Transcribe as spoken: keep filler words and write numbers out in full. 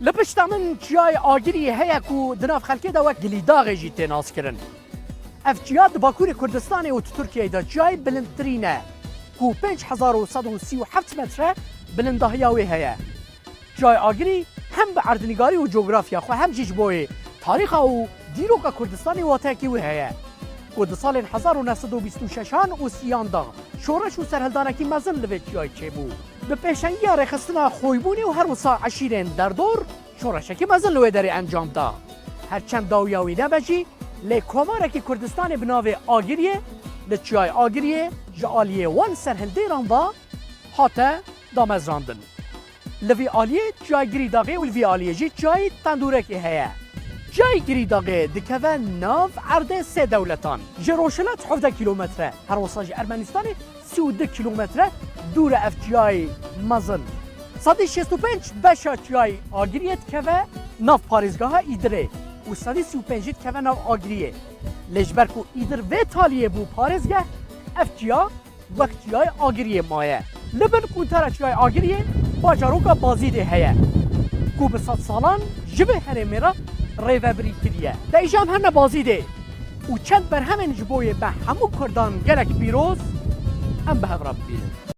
Li pişta min çiyayê Agiriyê heye ku di nav xelkê de wek Gilîdaxê jî tê naskirin. Ev çiya di Bakurê Kurdistanê û di Tirkiyeyê de çiyayê bilindtirîn e ku pênc hezar û sed û sî û heft metre bilindahiya wê heye. Çiyayê Agirî hem bi erdnîgarî û cografya xwe hem jî ji bo yê tarîxa û dîroka Kurdistanê wateyekî wê heye ku di salên hezar û neh sed û bîst û şeşan û sîyan de şoreş û serhildanekî mezin li vê çiyayê çêbû. Bi pêşengiya rêxistina Xoybûnê û her wisa eşîrên derdor şoreşekî mezin li wê derê encam da. Her çend dawiya wî nebe jî, lê komarekî Kurdistanê bi navê Agiriyê li çiyayê Agiriyê ji aliyê wan serhildêran ve hate damezrandin. Li vî aliyê çiyayê Girîdaxê û li vî aliyê jî çiyayê Tendûrekê heye. Çiyayê Girîdaxê dikeve nav erdê sê dewletan. Ji Rojhilat hevdeh kîlometre, her wisa ji Ermenistanê sî û du kîlometre dûr e ev çiyayê mezin. Sedî şêst û pênc beşa çiyayê Agiriyê dikeve nav parêzgeha Îdirê û sedî sî û pênc jî dikeve nav Agiriyê. Lê ji ber ku Îdir vê taliyê bû parêzgeh, ev çiya wek çiyayê Agiriyê maye. Li bin quntara çiyayê Agiriyê bajaroka Bazîdê heye ku bi sedsalan ji vê herêmê re rêvebirî kiriye. De îja em herne Bazîdê û çend berhemên ji bo yê be hemû Kurdan gelek pîroz em bi hev re bibînin.